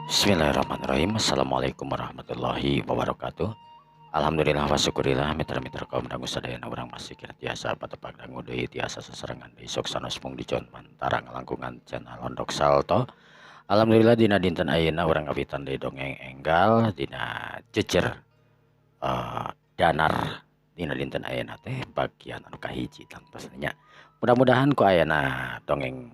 Bismillahirrahmanirrahim. Assalamualaikum warahmatullahi wabarakatuh. Alhamdulillah wa syukurillah, mitra-mitra kaum dangu sadayana, urang masih kira tiasa patepang dangu deui, tiasa sasarengan deui sok sanos mung dijon mantara ngalangkungan channel Londok Salto. Alhamdulillah, dina dinten ayeuna urang ngawitan deui dongeng enggal dina jejer danar. Dina dinten ayeuna teh bagian anu kahiji tangtosna nya. Mudah-mudahan ku ayana dongeng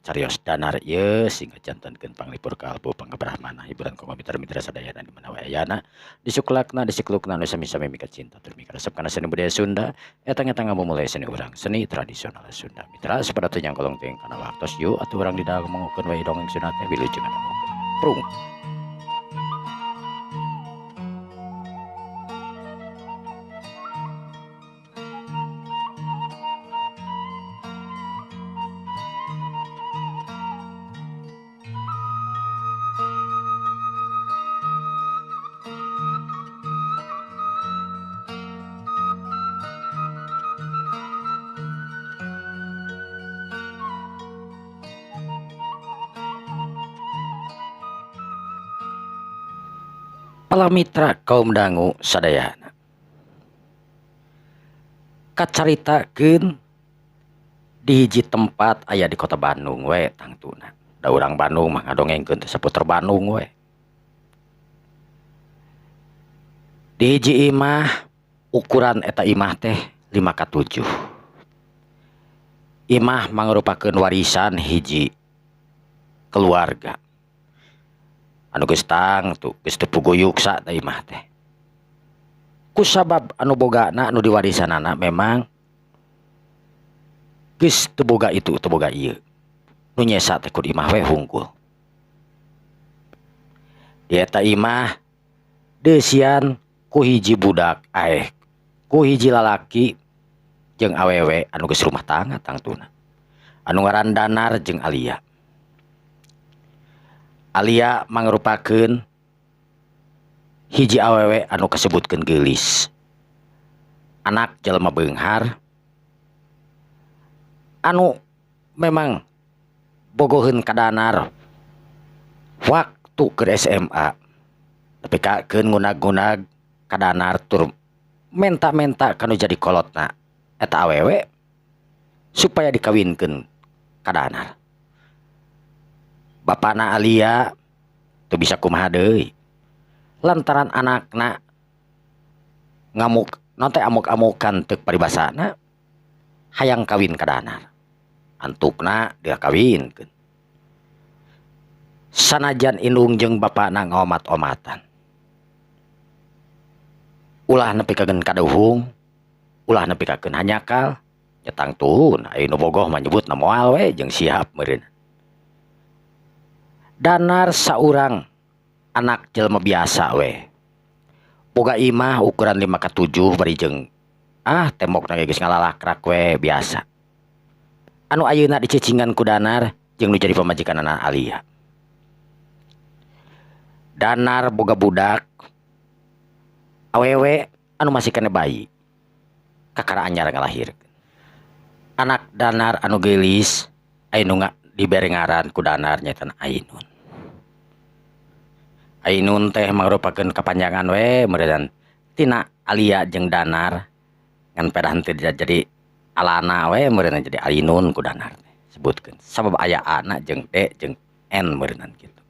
carios danar ieu sehingga jantenkeun panglipur kalbu, pangabrahmana, hiburan kanggo mitra-mitra sadayana di mana wae ayana, disuklakna disiklukna, nu sami-sami mika cinta tur mika resep kana seni budaya Sunda eta eta ngamumule seni urang, seni tradisional Sunda. Mitra, sabada teu nyangkolong teuing kana waktos, yuk atuh urang didangukeun wae dongeng Sunda teh. Wilujeng ngadangukeun. Prung. Para mitra kaum dangu sadayana, kacaritakeun di hiji tempat aya di kota Bandung we. Tangtuna da urang Bandung mah ngadongengkeun teh saputar Bandung we. Di hiji imah, ukuran eta imah teh 5 ka 7. Imah mangrupakeun warisan hiji keluarga anu geus tangtu geus teu puguh yuksa teh imah teh, kusabab anu bogana, anu diwarisanana memang geus teu boga itu, teu boga ieu, nu nyesa teh ku imah we hungkul. Di eta imah deusian ku hiji budak, aeh, ku hiji lalaki jeung awewe anu geus rumah tangga tangtuna, anu ngaran Danar jeung Alia. Alia mangrupakeun hiji awewe anu kasebutkeun geulis, anak jelema beunghar anu memang bogoheun ka Danar waktu keur SMA, nepi ka keun ngunag-ngunag ka Danar tur menta-menta kanu jadi kolotna eta awewe supaya dikawinkeun ka Danar. Bapana Alia teu bisa kumaha deui lantaran anakna ngamuk naon teh, amuk-amukan teuk paribasana hayang kawin ka Danar. Antukna dia kawinkeun, sanajan indung jeung bapana ngaomat-omatan, ulah nepi kakeun kaduhung, ulah nepi kakeun hanjakal. Nya tangtuna aya nu bogoh mah nyebutna moal we jeung siap meureun. Danar saurang anak jelema biasa we, boga imah ukuran 5 ka 7 bari jeung tembokna ge geus ngalalakrak we biasa. Anu ayeuna dicecingan ku Danar jeung nu jadi pamajikanana Alia. Danar boga budak awewe anu masih keneh bayi, kakara anyar ngalahirkeun. Anak Danar anu geulis aya nu dibere ngaran ku Danar nyaeta Ainun. Ainun teh mangrupakeun kapanjangan we meureun tina Alia jeung Danar, ngan pedah henteu jadi alana we meureun, jadi Ainun ku Danar teh sebutkeun sabab aya A na jeung D jeung N meureunnan kitu.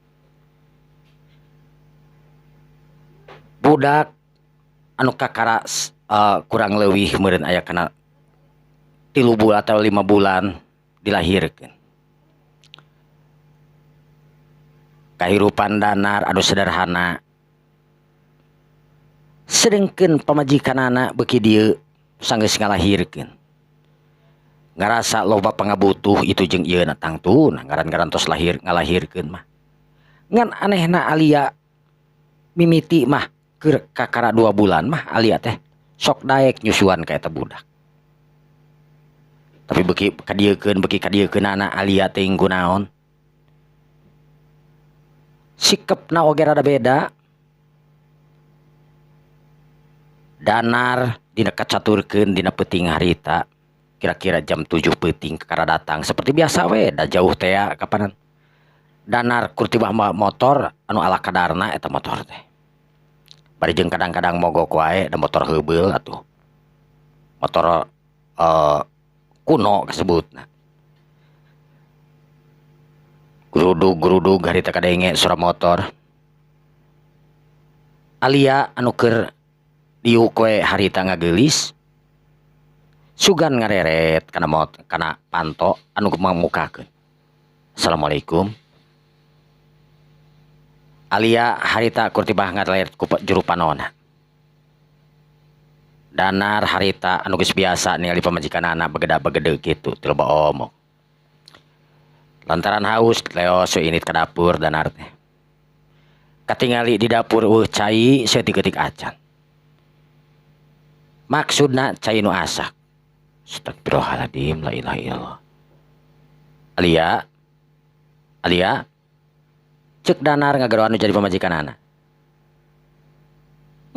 Budak anu kakara kurang leuwih meureun aya kana 3 bulan atau 5 bulan dilahirkeun. Kahirupan Danar anu sederhana, sedengkeun pamajikanana beuki dieu sanggeus ngalahirkeun ngarasa loba pangabutuh itu jeung ieu na. Tangtuna ngaran-ngaran tos lahir ngalahirkeun mah. Ngan anehna, Alia mimiti mah keur kakara 2 bulan mah Alia teh sok daek nyusuan ka eta budak, tapi beuki kadieukeun, beuki kadieukeunana, Alia teh kunaon sikepna oge rada beda. Danar dina kacaturkeun dina peuting harita, kira-kira jam 7 peuting kakara datang seperti biasa we, da jauh tea kapanan. Danar kurtibah motor anu ala kadarna eta motor teh. Bari jeung kadang-kadang mogok wae da motor heubeul atuh. Motor kuno kasebutna. Gerudug-gerudug harita kadenge suara motor. Alia anu keur diuk we harita ngageulis. Sugan ngareret kana kana panto anu mamukakeun. Assalamualaikum. Alia harita kurtibah ngareret ku juru panona. Danar harita anu geus biasa ningali pamajikanana begeda-begede kitu teu loba omong. Lantaran haus leos we init ka dapur Danar teh. Katingali di dapur eueuh cai saeutik-eutik acan. Maksudna cai nu asak. Astagfirullahaladzim, la ilaha illallah. Alia, Alia, cek Danar ngagaroan nu jadi pamajikanana.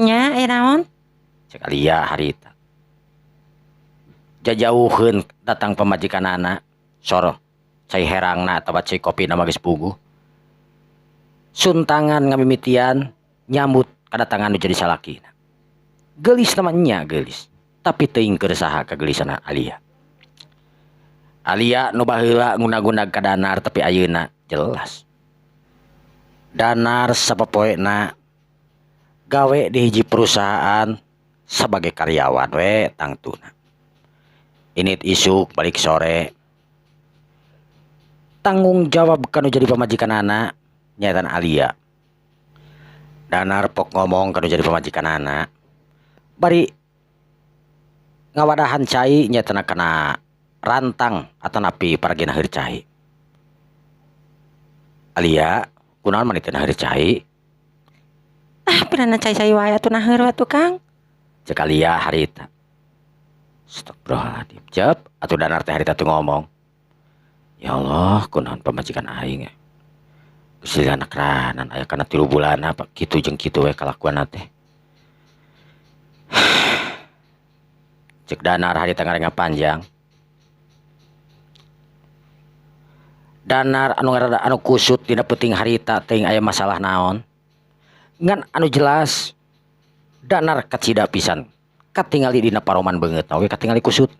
Nya, aya naon? Cek Alia harita. Jajauheun datang pamajikanana, soroh cai herangna atawa cai kopina mah geus puguh. Suntangan ngamimitian nyambut kadatangan nu jadi salakina. Geulis na mah nya geulis, tapi teuing keur saha kageulisanna Alia. Alia nu baheula nguna-gunag ka Danar tapi ayeuna jelas. Danar sapopoena gawe di hiji perusahaan sebagai karyawan we tangtuna. Init isuk balik sore. Tanggung jawab kanu jadi pamajikanana nyaeta Alia. Danar pok ngomong kanu jadi pamajikanana. Bari ngawadahan cai nyaeta kana rantang atanapi paragi naheur cai. Alia, kunaon maneh teu naheur cai? Ah, pirana cai-cai wae atuh naheur we tuh, Kang. Cek Alia harita. Astagfirullahaladzim. Cep, atuh Danar teh harita teu ngomong. Ya Allah, kunaon pamajikan aing ya. Geus anak ranan aya kana 3 bulan apa kitu jeung kitu we kalakuanna teh. Cek Danar harita ngarenga panjang. Danar anu ngarada anu kusut dina peuting harita teuing aya masalah naon. Ngan anu jelas Danar kacida pisan katingali dina paroman beungeutna oge katingali kusut.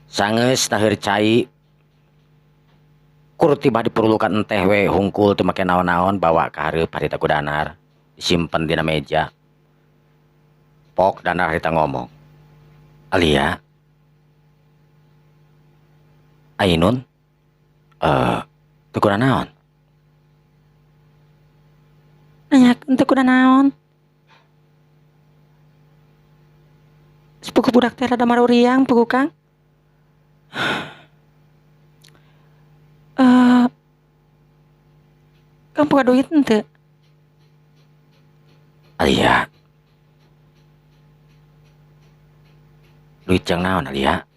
Sangeus naheur cai kurtibah diperlukan enteh we hungkul teu make naon-naon bawa ka hareup harita ku Danar disimpen dina meja. Pok Danar harita ngomong. Alia, Ainun, teu kuna naon? Nanyakeun teu kuna naon? Sepuku budak teh rada maruriang pugu Kang. Kang boga duit henteu? Alia. Duit jang naon Alia?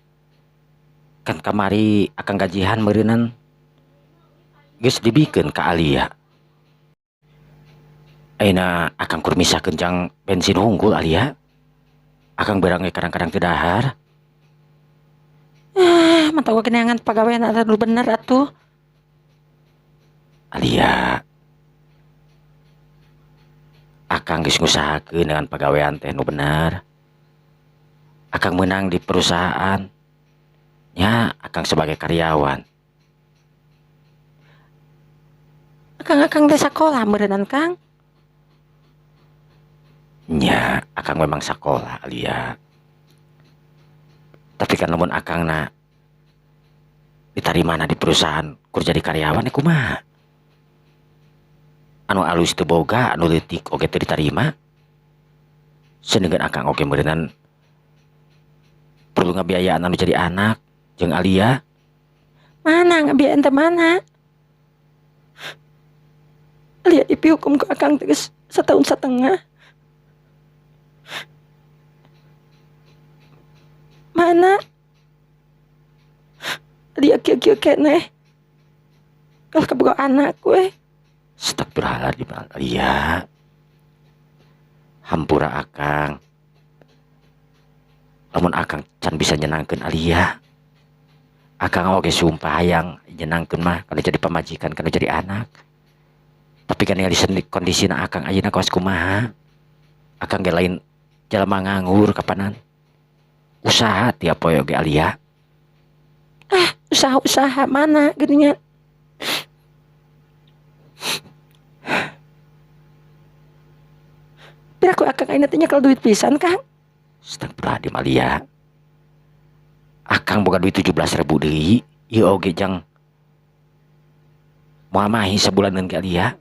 Kan kamari akang gajihan meureunan geus dibikeun ka Alia. Ayeuna akang kur misahkeun jang bensin hungkul Alia. Akang beurang ge kadang-kadang teu dahar. Ah, mantap gua geneangan pagawean eta nu bener atuh. Alia. Akang geus ngusahakeun dengan pagawean teh nu bener. Akang meunang di perusahaan. Nya, akang sebagai karyawan. Akang-akang teh sakola meureunan Kang. Nya, akang memang sakola Alia. Tapi kan lamun akangna ditarimana di perusahaan kur jadi karyawan kumaha? Anu alus teu boga, anu leutik oge teu ditarima. Seundeungeun akang oge meureunan perlu ngabiayaan anu jadi anak jeung Alia. Mana ngabiayaan teh mana? Alia dipihukum ku akang teh geus satahun satengah. Mana? Alia kieu-kieu keneh. Kalau kaboga anak we. Astagfirullahaladzim Alia. Hampura akang. Lamun akang can bisa nyenangkeun Alia. Akang oge sumpah hayang nyenangkeun mah kana jadi pamajikan kana jadi anak. Tapi kan ningali kondisina akang ayeuna kawas kumaha. Akang ge lain jalma nganggur kapanan. Usaha tiap poe oge Alia. Ah, usaha-usaha mana geuningan. Piraku akang ayeuna teh nyekel duit pisan, Kang. Astagfirullahaladzim Alia. Akang boga duit 17.000 deui. Ieu oge jang moal mahi sabulaneun ke Alia.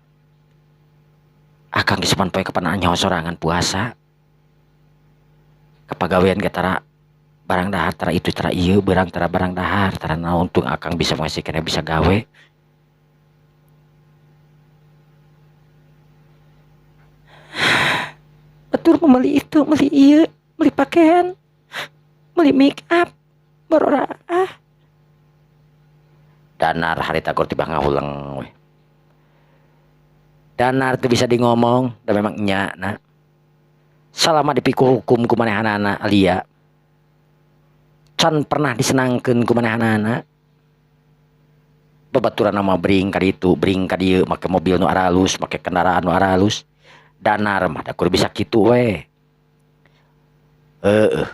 Akang geus sapan poe kapan nyaho sorangan puasa. Kapagawean ge tara barang dahar tara itu tara ieu beurang tara barang dahar tara naon untung akang bisa masih kena bisa gawe. Betul membeli itu, beli ieu, beli pakaian, beli make up, borora ah. Danar harita keur tibah ngahuleng we. Danar teu bisa di ngomong, da memang nya na. Salama dipiku hukum ku manehanana Alia. Can pernah disenangkeun ku manehanana. Babaturan mah bring ka ditu, bring ka dieu, make mobil nu aralus, make kendaraan nu aralus. Danar mah da kudu bisa kitu we. Heeh.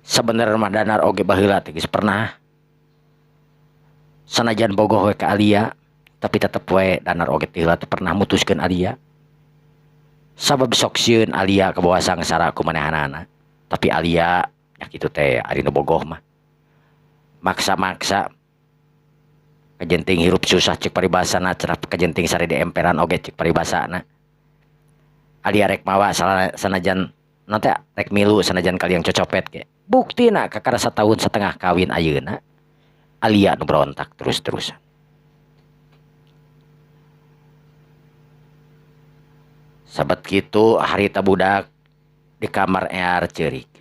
Sabenerna mah Danar oge baheula teh geus pernah. Sanajan bogoh we ka Alia, tapi tetep we Danar oge teh heula teh pernah mutuskeun Alia. Sabab sok sieun Alia kabawa sangsara ku manehanana. Tapi Alia nya kitu teh ari nu bogoh mah. Maksa-maksa kajenting hirup susah cek paribasana cenah kajenting sare di emperan oge cek paribasana. Alia rek mawa sanajan nanti rek milu sanajan kaliang cocopet ge. Buktina kakara satahun setengah kawin ayeuna Alia nu berontak terus-terusan. Sabat kitu harita budak di kamar ear ceurik.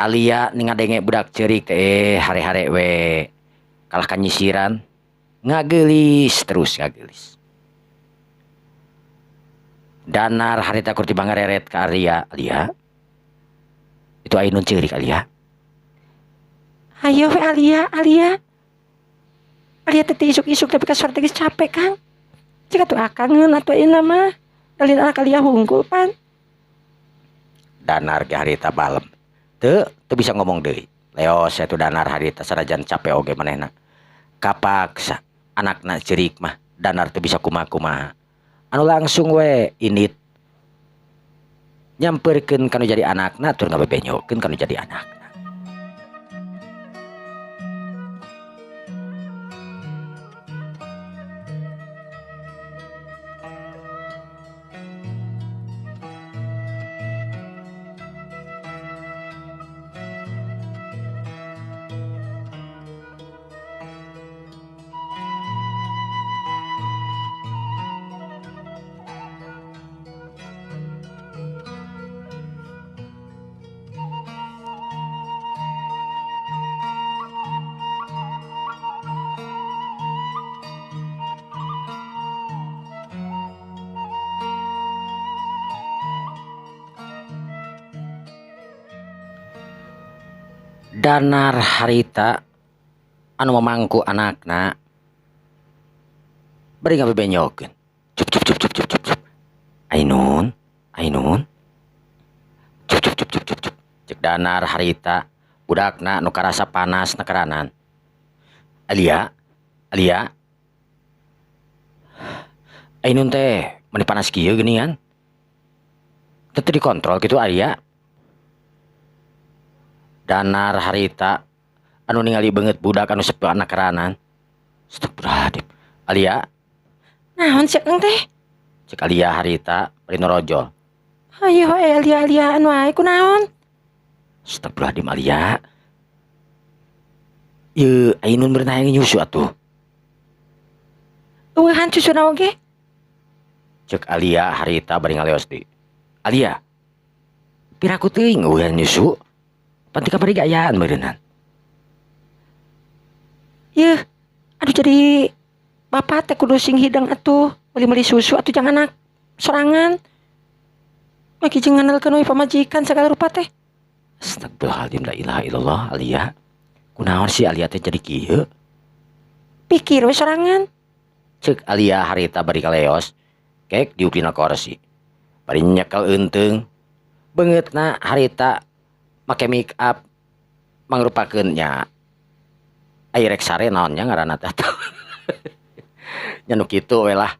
Alia ningadenge budak ceurik teh hare-hare we kalah kanyisiran ngagelis terus ngagelis. Danar harita kur tibang ngareret ka Alia. Alia itu Ainun ceurik Alia. Ayo we Alia, Alia. Alia teh isuk-isuk tapi ka sore teh geus capek, Kang. Cik atuh akang ngeun atuh ayeuna mah. Dalin anak Alia hungkul pan. Danar ge harita balem. Teu, teu bisa ngomong deui. Leos atuh Danar harita sanajan capek oge manehna. Kapaksa anakna ceurik mah Danar teu bisa kumaha-kumaha. Anu langsung we init nyamperkeun kanu jadi anakna tur ngabebenyokeun kanu jadi anakna. Danar harita anu mamangku anakna bari ngabebenyokeun. Cup cup cup cup cup cup cup. Ainun, Ainun. Cup cup cup cup cup cup. Cek Danar harita budakna nu karasa panas nekeranan. Alia, Alia. Ainun teh meni panas kieu geuningan. Teu dikontrol kitu Alia. Danar harita anu ningali beungeut budak anu sepi anak keranan. Astagfirullahaladzim. Alia. Naon cek Kang teh? Cek Alia harita bari norojol. Ayo Alia, Alia anu ae kunaon? Astagfirullahaladzim Alia. Ieu Ainun beunang hayang nyusu atuh. Eueuhan susuna oge. Cek Alia harita bari ngaleos deui. Alia. Piraku teuing eueuhan nyusu. Panti kamari gayaan meureunnan. Yeuh, aduh jadi bapak teh kudu sing hidang atuh, meuli-meuli susu atuh jangan anak sorangan. Maki jeung ngandalkeun we pamajikan sagala rupa teh. Astagfirullahaladzim, la ilaha illallah, Alia. Kunaon sih Alia teh jadi kieu? Pikir we sorangan. Cek Alia harita bari kaleos. Kek diuk dina korsi. Bari nyekel eunteung. Beungeutna harita make make up mangrupakeun nya ai rek sare naon nya ngaranna teh. Nya nu kitu we lah.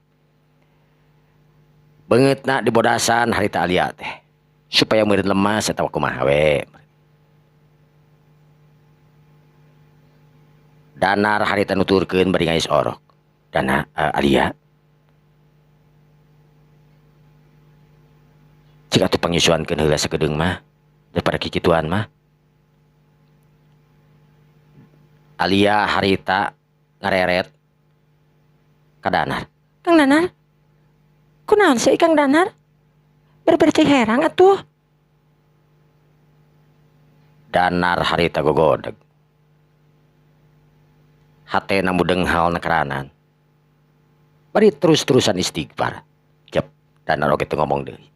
Beungeutna dibodasan harita Alia teh supaya meureun lemas eta kumaha we. Danar harita nuturkeun bari ngais orok. Dana Alia. Cik atuh pangnyusuankeun heula sakedeung mah daripada kikituan mah. Alia harita ngareret ka Danar. Kang Danar. Kunaon sih Kang Danar? Ber-ber cai herang atuh. Danar harita gogodeg. Hatena mudeng hal nakaranan. Bari terus-terusan istighfar. Cep, Danar oge teu ngomong deui.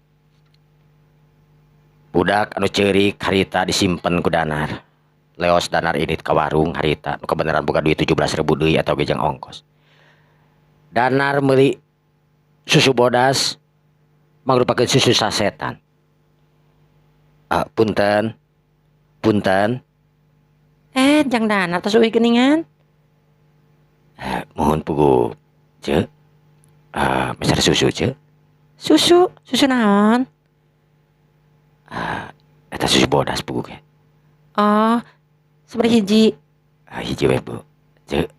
Budak anu ceurik harita disimpen ku Danar. Leos Danar ini ka warung harita nu kabeneran boga duit 17.000 deui atau ge jang ongkos. Danar meuli susu bodas mangrupakeun susu sasetan. Punten. Punten. Jang Danar tos euy geuningan. Mohon pugu ce. Meser susu ce. Susu, susu naon? Eta susu bodas pugu ge. Oh, sabaraha hiji? Hiji we bu. Ce.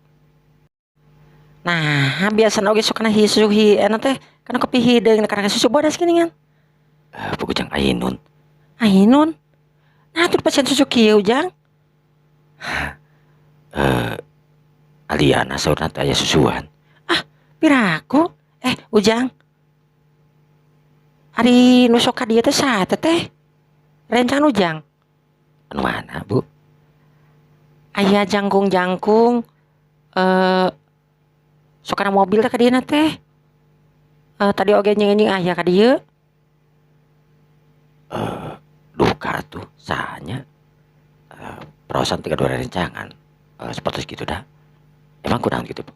Nah, biasana oge sok kana susu hi eta teh kana kopi hideung kana susu bodas geuningan. Pugu jang Ainun. Ainun? Nah, atuh pasien susu kieu jang. Aliana saurna teh aya susuan. Ah, piraku? Ujang. Ari nu sok ka dieu teh saha teh? Rencangan Ujang. Anu mana, Bu? Aya jangkung-jangkung sok kana mobil teh ka dieuna teh. Tadi oge nying-nying aya ka dieu. Duka tuh sahanya. Perosan tiga dua rencangan. Seperti gitu dah. Emang kurang gitu, Bu?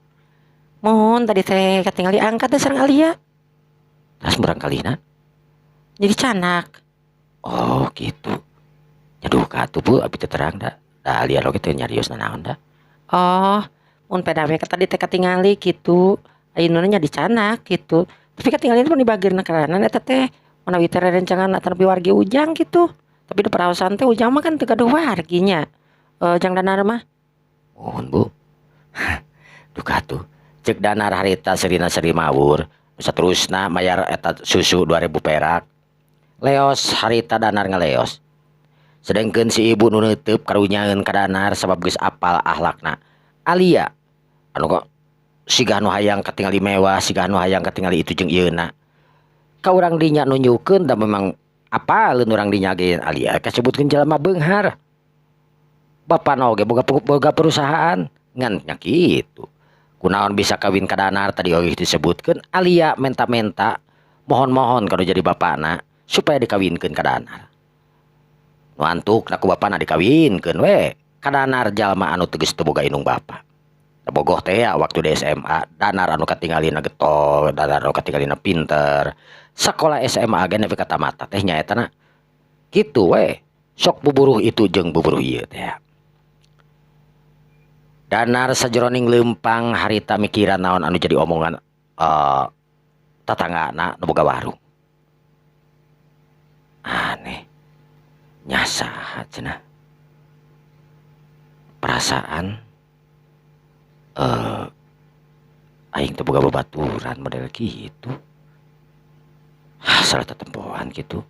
Mohon tadi teh katingali angkat teh sareng Alia. Terus murang kalina? Jadi canak. Oh, gitu. Ya duka tuh, Bu, abi teh terang dah. Da Alia oge teh nyarios nanaon dah. Oh, mun peda we tadi teh katingali gitu. Ayeuna nya dicanak gitu. Tapi katingali mun dibageurna karanan eta teh manawi teh rerencangan atanapi wargi Ujang gitu. Tapi di paraosan teh Ujang mah kan teu gaduh warginya. Jang Danar mah. Mohon, Bu. Duka tuh. Cek Danar harita serina seri mawur. Saterusna mayar eta susu 2000 perak. Leos harita Danar ngaleos. Sedengkeun si ibu nu neuteub karunyaeun ka Danar sabab geus apal ahlakna. Alia anu kok siga nu hayang katingali mewah, siga nu hayang katingali itu jeung ieuna. Ka urang dinya nunjukeun da memang apaleun urang dinya ge Alia kasebutkeun jelema beunghar. Bapana oge boga perusahaan ngan nya kitu. Kunaon bisa kawin ka Danar tadi oge disebutkeun Alia menta-menta mohon-mohon kanu jadi bapana supaya dikawinkeun ka Danar. Nu antuk ku bapana dikawinkeun we ka Danar jalma anu teu geus teu boga indung bapa. Da bogoh teh ya waktu di SMA Danar anu katingalina getol, Danar anu katingalina pinter. Sakola SMA ge nepi ka tamata teh nya etana kitu we. Sok buburuh itu jeung buburuh ieu teh. Danar sajeroning leumpang harita mikiran naon anu jadi omongan tatanggana nu boga warung. Aneh. Nya saha cenah. Perasaan aing teh boga babaturan model kitu. Salah tetempoan kitu.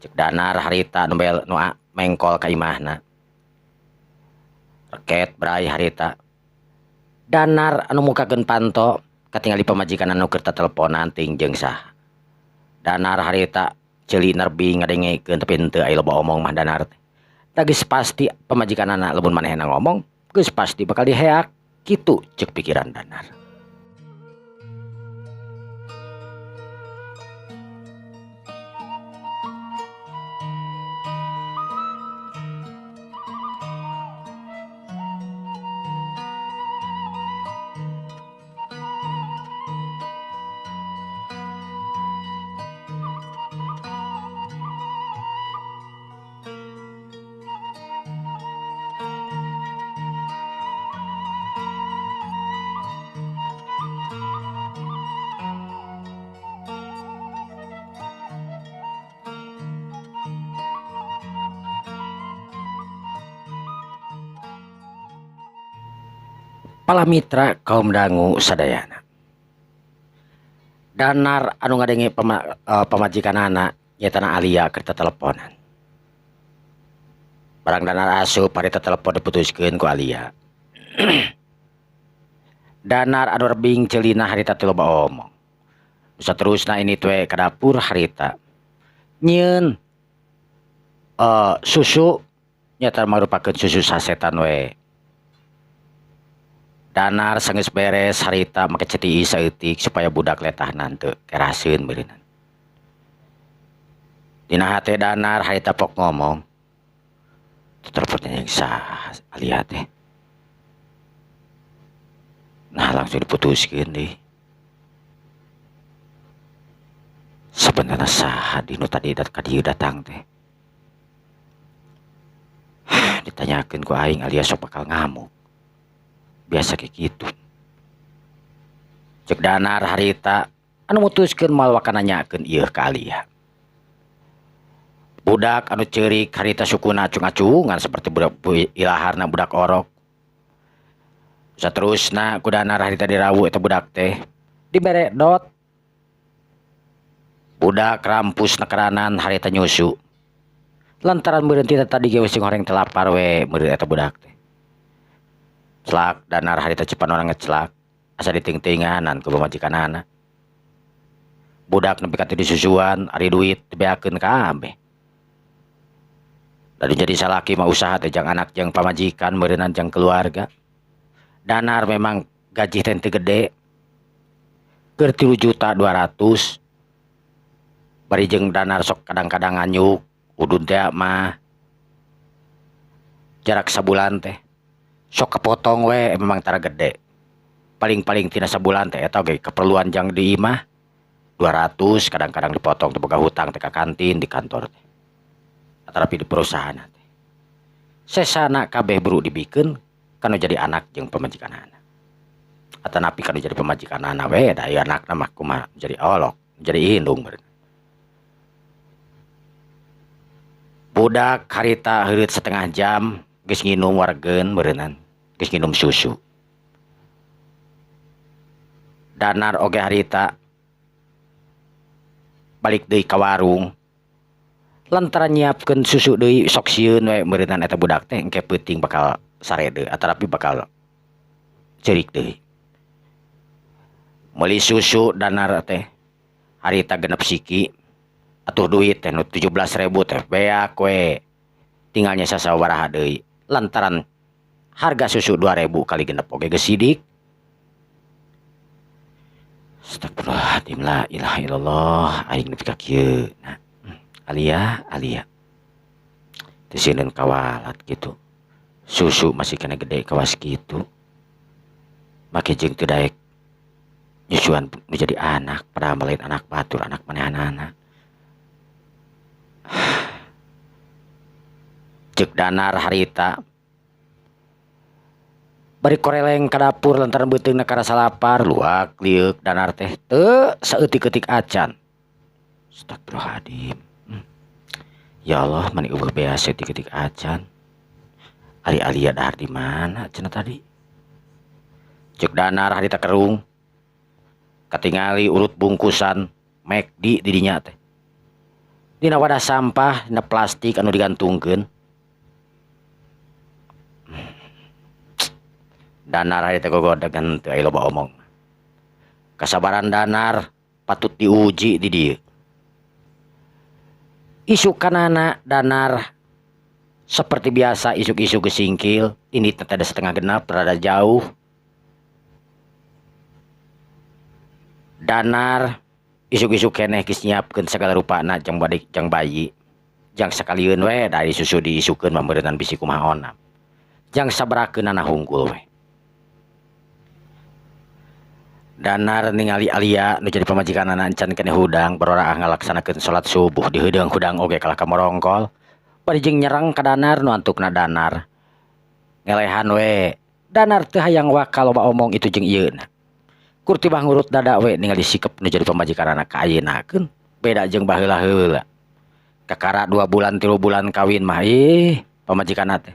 Cek Danar harita nu bel nu mengkol ka imahna. Reket bray harita. Danar anu mukakeun panto katingali pamajikan anu keur tateleponan ting jeung saha. Danar harita ceuli nerbi ngadengekeun tapi henteu aya loba omong mah Danar teh. Da geus pasti pamajikanana lamun manehna ngomong geus pasti bakal diheak kitu ceuk pikiran Danar. Palamitra kaum dangu sadayana. Danar anu ngadenge pamajikanana nyaetana Alia keur teteleponan. Barang Danar asup harita telepon diputuskeun ku Alia. Danar anu rebing ceulina harita teh loba omong. Saterusna ini teh ka dapur harita. Nyieun susu nyata marupakeun susu sasetan we. Danar sanggeus beres harita make ceti saeutik supaya budak letahna teu keraseun beureunan. Dina hate Danar harita pok ngomong. Telepon yang saha Alia teh. Nah langsung diputuskeun deui. Sebenarnya saha dinu tadi ka dieu datang teh. Ditanyakeun ku aing Alia sok bakal ngamuk. Biasa kayak gitu. Cek Danar harita anu mutuskeun moal waka nanyakeun ieu ka Alia. Budak anu ceurik harita sukuna acung-acungan seperti budak ilaharna budak orok. Saterusna ku Danar harita dirawu eta budak teh dibere dot. Budak rampus nekeranan harita nyusu. Lantaran meureun ti tadi ge sing horeng teh lapar we meureun eta budak teh. Celak Danar harita cepan orang ngecelak asa diting-tinganan ku pamajikanana. Budak nepi ka teu disusuan ari duit dibeakeun kabeh. Dari jadi salaki mah usaha teh jang anak jang pamajikan meureunan jang keluarga. Danar memang gaji teh teu gede. Keur 3.200.000. Bari jeung Danar sok kadang-kadang nganyuk udun teh mah. Jarak sabulan teh sok kepotong we memang tara gede. Paling-paling tina sabulan teh eta oge keperluan jang di imah 200 kadang-kadang dipotong teh boga hutang teh ka kantin di kantor teh. Tetapi di perusahaan teh. Sesana kabeh buru dibikeun kanu jadi anak jeung pamajikanana. Atanapi kanu jadi pamajikanana we da aya anakna mah kumaha jadi olok, jadi indung meureun. Budak harita heureut setengah jam geus nginum wargeun meureunnan, geus nginum susu. Danar oge harita balik deui ka warung. Lantaran nyiapkeun susu deui sok sieun we meureunnan eta budak teh engke peuting bakal sarede atanapi bakal ceurik deui. Meuli susu Danar teh harita genep siki atuh duit teh nu 17.000 teh beak we. Tinggalnya sasabaraha deui lantaran harga susu 2.000 kali genep oge geus sidik. Astagfirullahaladzim la ilaha illallah aing nepi ka kieu. Nah, Alia, Alia. Teu sieun kawalat gitu. Susu masih kena gede kawas kitu. Make jeung teu daek nyusuan nu jadi anak, padahal mah lain anak batur, anak manehanana. Ceuk Danar harita. Bari koreleng ka dapur lantaran beuteungna karasa lapar, luak lieuk Danar teh teu saeutik-eutik acan. Astagfirullahaladzim. Ya Allah, mani eueuh bea saeutik-eutik acan. Ari Alia dahar di mana cenah tadi? Ceuk Danar harita kerung. Katingali urut bungkusan McD di dinya teh. Dina wadah sampah, dina plastik anu digantungkeun. Danar harita gogodegan teu aya loba omong. Kasabaran Danar patut diuji di dieu. Isukanana Danar seperti biasa isuk-isuk gesingkil, ini teh ada setengah genap rada jauh. Danar isuk-isuk keneh geus nyiapkeun sagala rupana jang balik jang bayi. Jang sakalieun we dari susu diisukeun mah meureunnan bisi kumaha onam. Jang sabarakeunana hungkul we. Danar ningali Alia nu jadi pamajikanana encan keneh hudang baroraah ngalaksanakeun salat subuh di heudeung hudang oge kalah ka morongkol. Bari jeung nyerang ka Danar nu antukna Danar. Ngelehan we. Danar teu hayang waka loba omong itu jeung ieuna. Kur tibah ngurut dada we ningali sikep nu jadi pamajikanana ka ayeuna-keun beda jeung baheula heula. Kakara 2 bulan 3 bulan kawin mah ih pamajikanna teh.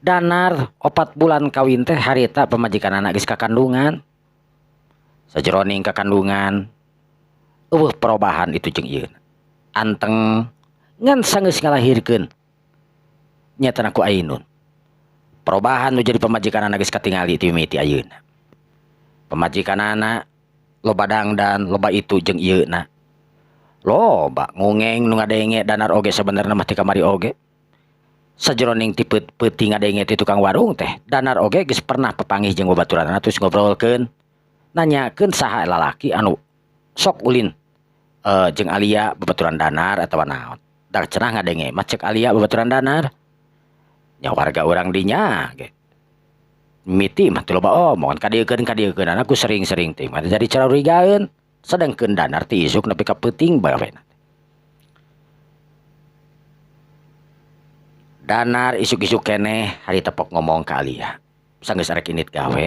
Danar 4 bulan kawin teh harita pamajikanana geus kakandungan. Sajeroning kakandungan eueuh perubahan itu jeung ieu. Anteng ngan sanggeus ngalahirkeun nyatana ku Ainun. Perubahan nu jadi pamajikanana geus katingali ti mimiti ayeuna. Pamajikanana loba dangdan, loba itu jeung ieuna. Loba ngungeng nu ngadenge Danar oge sabenerna mah ti kamari oge. Sajeroning ti peuting ngadenge ti tukang warung teh, Danar oge geus pernah papanggih jeung babaturanna terus ngobrolkeun, nanyakeun saha lalaki anu sok ulin jeung Alia babaturan Danar atawa naon. Da cenah ngadenge mah cek Alia babaturan Danar. Nya warga urang dinya ge. Miti mah teu loba omongan kadiekeun-kadiekeunana ku sering-sering teh mah jadi carurigaeun. Sedengkeun Danar ti isuk nepi ka peuting bae we. Danar isuk-isuk keneh hari tepok ngomong ka Alia. Sanggeus arek indit gawe.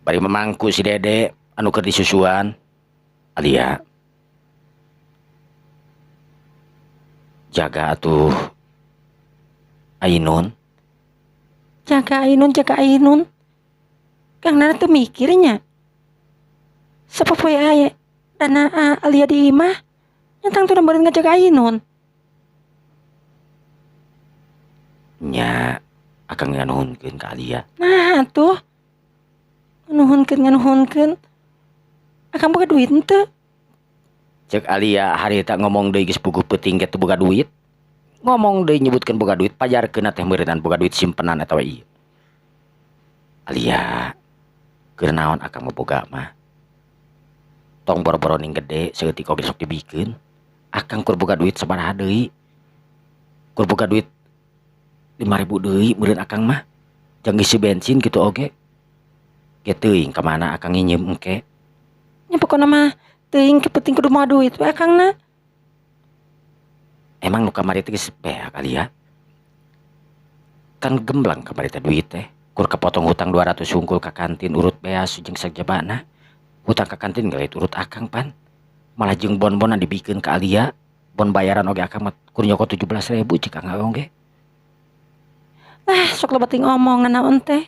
Bari memangku si Dede anu keur disusuan. Alia, jaga atuh Ainun. Jaga Ainun, jaga Ainun. Kang Nana teu mikirnya. Sapopoe aya dana Alia di imah, nyatang teu beureun ngajaga Ainun. Nya akang nganuhunkeun ka Alia. Nah atuh. Nganuhunkeun nganuhunkeun. Akang boga duit henteu? Cek Alia harita ngomong deui geus puguh peuting ge teu boga duit. Ngomong deui nyebutkeun boga duit pajarkeun teh meureunnan boga duit simpenan atawa ieu. Alia, keur naon akang mah boga mah? Tong boro-boro ning gede saeutik oge sok dibikeun. Akang kur boga duit sabaraha deui? Kur boga duit 5.000 deui meureun akang mah. Jang ngisi bensin kitu oge. Ge teuing ka mana akang nginjem engke. Nya pokona mah teuing ke penting kudu moal duit we akangna. Emang nu kamari teh geus beak Alia? Kan gemblang kamari teh duit teh. Kur kepotong hutang 200 hungkul ka kantin urut beas jeung sajabana. Hutang ka kantin geuleuh urut akang pan. Malah jeung bon-bonan dibikeun ka Alia. Bon bayaran oge akang mah kur nyokot 17.000 cik akang oge. Ah, sok loba teuing omong naon teh.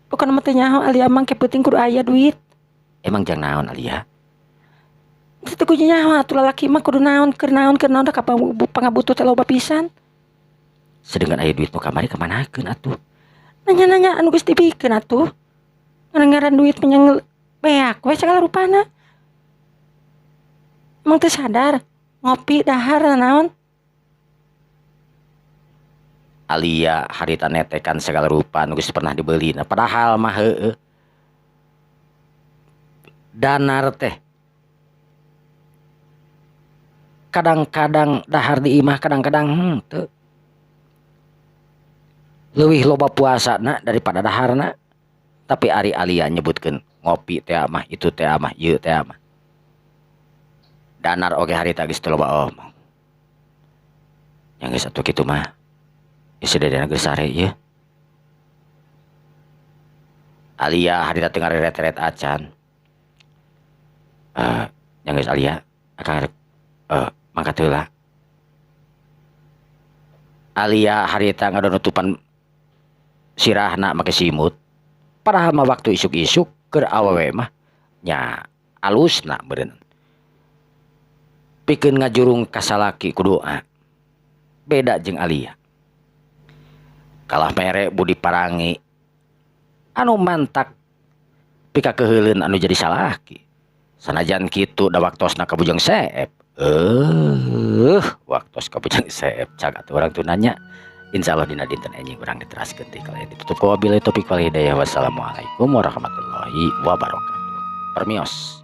Pokona mah teu nyaho Alia mah ke penting kudu aya duit. Emang jang naon Alia? Teu kudu nyaho atuh lalaki mah kudu naon keur naon keur naon da ka pangabutuh teh loba pisan. Sedengkeun aya duit nu kamari kamanakeun atuh? Nanya-nanya anu geus dibikeun atuh. Ngaran-ngaran duit menyang beak we sagala rupana. Emang teu sadar ngopi dahar naon? Alia harita netekan segala rupa nu geus pernah dibeli. Nah, padahal mah heueuh. Danar teh kadang-kadang dahar di imah, kadang-kadang henteu. Leuwih loba puasana daripada daharna. Tapi ari Alia nyebutkeun ngopi teh mah itu teh mah ieu teh mah. Danar oge harita geus teu loba omong. Nya geus atuh kitu mah. Geus dedena geus sare ieu. Alia harita teu ngareret-eret acan. Nya geus Alia akang rek mangkat heula. Alia harita ngadonutupan sirahna make simut. Padahal mah waktu isuk-isuk keur awewe mah nya alusna meureun. Pikeun ngajurung ka salaki ku doa. Beda jeung Alia. Kalah mere budi parangi anu mantak pika keheuleun anu jadi salaki. Sanajan kitu da waktosna ka Bujang Seep. Waktos ka Bujang Seep cag atuh urang tuh nanya. Insyaallah dina dinten enjing urang diteraskeun teh kalian ditutup ku wabillahi taufiq wal hidayah. Wassalamualaikum warahmatullahi wabarakatuh. Permios.